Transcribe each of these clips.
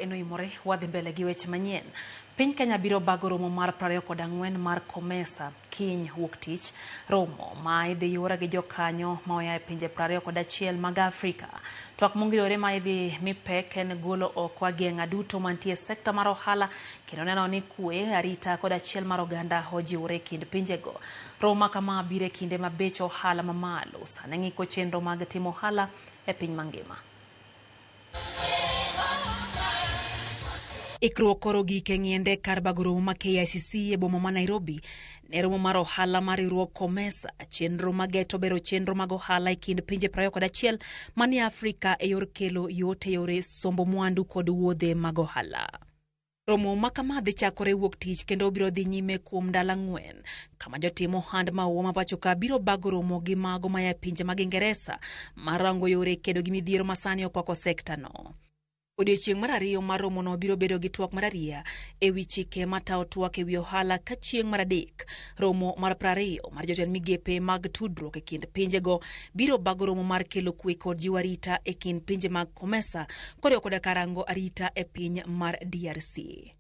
Enoimore wadhi mbele gi weche manyien. Piny Kenya biro bago romo mar 24 mar COMESA kiny wuok tich. Romo ma idhi yura gi jokanyo ma oya e pinje 21 mag Afrika. Twak mongirore ma idhi mi pek en golo oko ageng'a duto mantie e sekta mar ohala kendo neno ni kwe, arita kod achiel mar oganda ojiwore e kind pinjego. Romo ma kama biro e kinde ma bech ohala mamalo sani ng'iko chenro mag timo ohala e piny mangima. Ikruok koro gik e ng'iende kar bago romo ma KICC e boma ma Nairobi ne romo mar ohala mar riwruog COMESA, chenro mageto bero chenro mag ohala e kind pinje 21 manie Afrika e yor kelo yot e yore sombo mwandu kod wuodhe mag ohala. Romo ma kama dhi chakore wuok tich kendo biro dhi nyime kuom ndalo 4, kama jotim ohand maua ma pacho ka biro bago romo gi mago maya e pinje mag Ingeresa mar rango yore kedo gi midhiero masani okwako sekta no. Odiochieng' mar ariyo mar romono biro bedo gi twak mar ariya e wi chike matayo twak e wi ohala ka chieng' mar adek romo mar 20 mar jotend migepe mag tudruok e kind pinjego biro bago romo mar kelo kwe kod jiwo arita e kind pinje mag COMESA koriwo koda karango arita e piny mar DRC.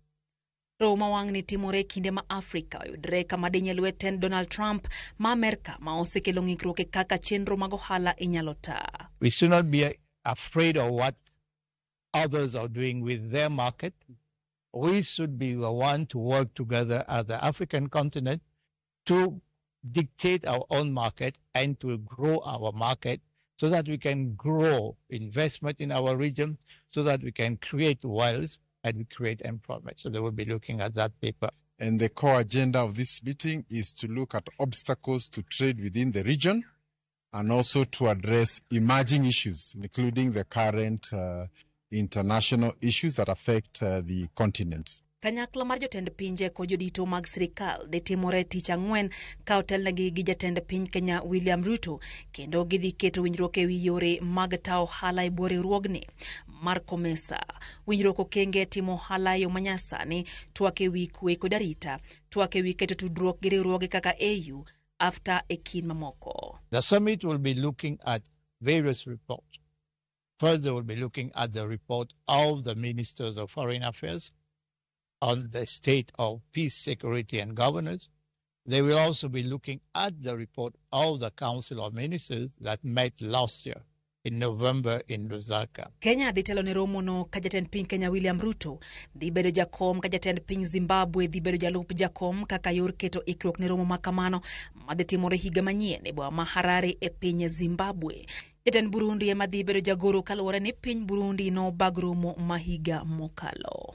Romo ma wang'ni timore e kinde ma Afrika oyudre kama dinye lwet tend Donald Trump ma Amerka ma osekelo ng'ikruok e kaka chenro mag ohala inyalo ta. We should not be afraid of what others are doing with their market. We should be the one to work together as the African continent to dictate our own market and to grow our market so that we can grow investment in our region, so that we can create wealth and we create employment. So they will be looking at that paper. And the core agenda of this meeting is to look at obstacles to trade within the region and also to address emerging issues, including the current international issues that affect the continent. Kanyakla mar jotend pinje kod jodito mag sirikal dhi timore tich ang'wen ka otelnegi gi jatend piny Kenya William Ruto kendo gidhi keto winjruok ewi yore mag tayo ohala e bwo riwruogni mar COMESA. Winjruok okenge timo ohala e yo manyasani, twak ewi kwe kod arita, twak ewi keto tudruok gi riwruoge kaka AU, AfCFTA e kind mamoko. The summit will be looking at various reports. First, they will be looking at the report of the Ministers of Foreign Affairs on the state of peace, security, and governance. They will also be looking at the report of the Council of Ministers that met last year in November in Lusaka. Kenya dhi telo ne romono ka jatend piny Kenya William Ruto dhi bedo jakom ka jatend piny Zimbabwe dhi bedo jalup jakom kaka yor keto ikruok ne romo ma kamano madhi timore higa manyien e boma ma Harare e piny Zimbabwe. Jatend Burundi ema dhi bedo jagoro kaluwore ni piny Burundi nobag romo ma higa mokalo.